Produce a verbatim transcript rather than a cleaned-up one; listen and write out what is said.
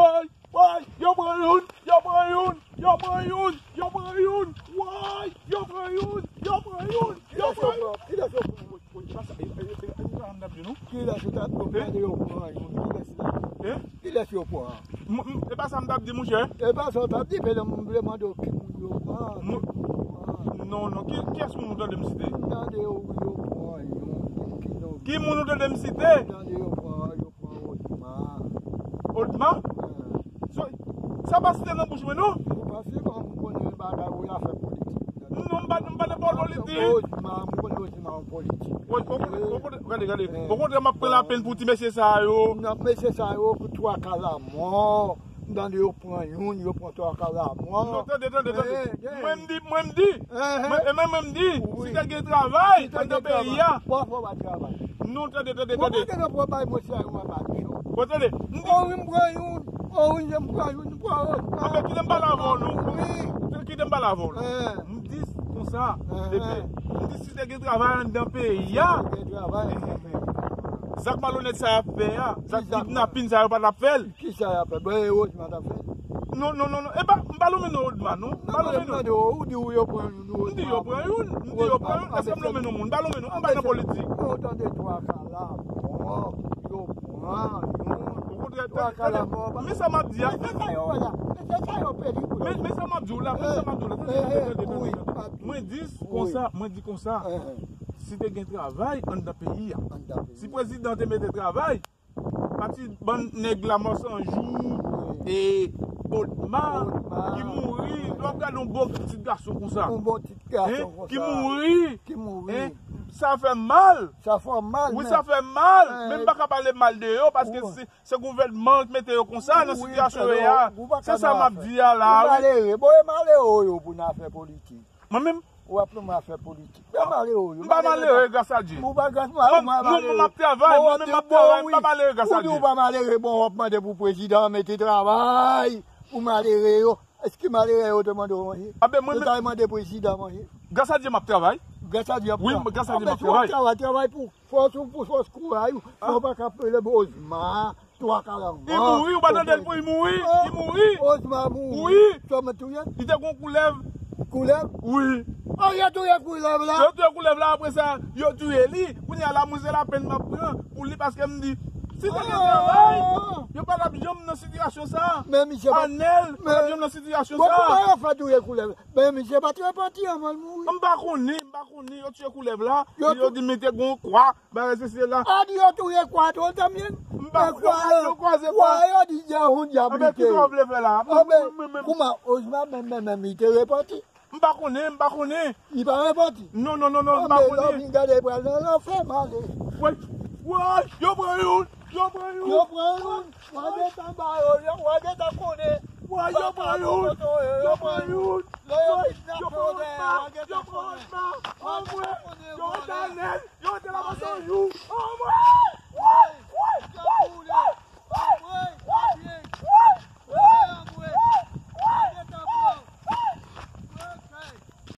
Woy, woy, yo pran youn, yo pran youn, yo pran youn, yo pran youn. Woy, yo pran youn, yo pran youn, yo pran youn. Kilès yo pran? Kilès yo pran? Woy, woy, e pa sa, e, e, e, e pa sa m t ap di, non. Kilès yo t ap di, yo pran youn? Kilès la? Hein? Kilès yo pran? M, m, e pa sa m t ap di, monchè. E pa sa w t ap di, men m vle mande w ki moun yo pran. Moun yo pran. Non, non, ki, kiyès moun ou tande m site? M tande yo, yo pran youn. Ki moun ou tande m site? M tande yo pran, yo pran Odma. Odma? Eh. So, sa pa site nan bouch mwen, non? Ou pa site, m konnen bagay ou afè politik. Non, m pa, m pa nan politik. Odma, m konnen Odma an politik. Woy, ou konnen, ou konnen, gade, gade. Eh. Okontrè, m ap pran lapenn pou ti mesye sa yo. Non, mesye sa yo, pou twa ka lanmò. M tande yo pran youn, yo pran twa ka lanmò. Non, tande, tande, tande. Eh, eh. Mwen m di, mwen m di. Eh, eh. Mwen, e mwen, mwen m di, wi, si te gen travay anndan peyi a. Pafwa pa travay. Non, tande, tande, tande. Bon, tande, bon, bay mwen sa, mwen pa di yo. Bon, tande. M di. O wi, m pran youn. O wi, m pran youn, m pran youn. Anben, kite m pale avè w, non. Wi. Kite m pale avè w, non. Eh. M di konsa, eh, bebe. M di si te gen travay anndan peyi a. Si te gen travay. Sa k malonèt sa y ap fè a, sa k kidnapin sa yo pa t ap fè l. Kisa y ap fè? Bon, e Odma t ap fè l. Non, non, non, non. E pa, m pa lonmen non Odma, non. M pa lonmen non. Ou di ou yo pran youn, ou di yo pran youn. M di yo pran youn. Èske m lonmen non moun? M pa lonmen non. M pa nan politik. Yo tande twa ka la. Bon, yo pran youn. Okontrè, tande, tande. Men sa m ap di a. Men se sa yo wè la. Men se sa yo pedi pou yo. Men, men sa m ap di w la. Men sa m ap di w la. Tande, tande, tande, tande. Mwen di konsa, mwen di konsa. Si te gen travay anndan peyi a. Anndan peyi a. Si prezidan te mete travay, pati bann nèg Lanmò San Jou, e Odma, Odma, ki mouri, lè w ap gade yon bon ti gason konsa. Yon bon ti gason konsa. Ki mouri. Ki mouri. Sa fè m mal. Sa fè w mal. Wi, sa fè m mal. Men m pa ka pale mal de yo, paske se, se gouvènman ki mete yo konsa nan sitiyasyon yo ye a. Se sa m ap di a la, wi. Malere. Bon, e malere yo pou n afè politik. Mwen menm? Ou ap nan afè politik. M pa malere, yo. M pa malere, gras a Dye. Ou pa gras, mwen, mwen, mwen, m ap travay, mwen menm m ap travay, m pa malere, gras a Dye. Ou di ou pa malere, bon, w ap mande pou prezidan mete travay pou malere yo. Èske malere yo te mande w manje? Anben, mwen menm. Yo ta mande prezidan manje. Gras a Dye, m ap travay. Gras a Dye, w ap travay. Wi, gras a Dye, m ap travay. Travay, travay pou fòs ou, pou fòs kouraj ou. Fò w pa ka pele Odma. Twa ka lanmò. Li mouri, ou pa tande l pou li mouri? Li mouri. Odma mouri. Wi. Sòlman touye? Li te gon koulèv. Koulèv? Wi. Oh, yo touye koulèv la? Yo touye koulèv la, apre sa, yo touye li. Kounye a la, mwen se lapenn m ap pran pou li, paske m di, si te gen travay, yo pa t ap janm nan sitiyasyon sa. Men misye pa, Anèl pa t ap janm nan sitiyasyon sa. Bon, kòman yo fè touye koulèv? Men misye pa t repanti anvan l mouri. M pa konnen, m pa konnen, yo touye koulèv la, yo di mete gon kwa. Bagay se, se la. A di yo touye kwa tou, tanbyen. M pa kwa, yo kwaze kwa. Yo di Jewou dyab li te ye. Anben, kisa w vle fè la? Anben, kouman, Odma menm, menm, menm, li te repanti? M pa konnen, m pa konnen. Li pa repanti? Non, non, non, non, m pa konnen. Anben, lè w vin gade, pral nan lanfè, m ale. Woy, woy, yo pran youn, yo pran youn. Yo pran youn. W a gentan ba yo, w a gentan konnen. Woy, yo pran youn, yo pran youn. Lè yo kidnape w, w a gentan konnen. Yo pran youn, yo pran youn. Yo pran youn, yo pran youn. Yo pran youn. Yo pran youn.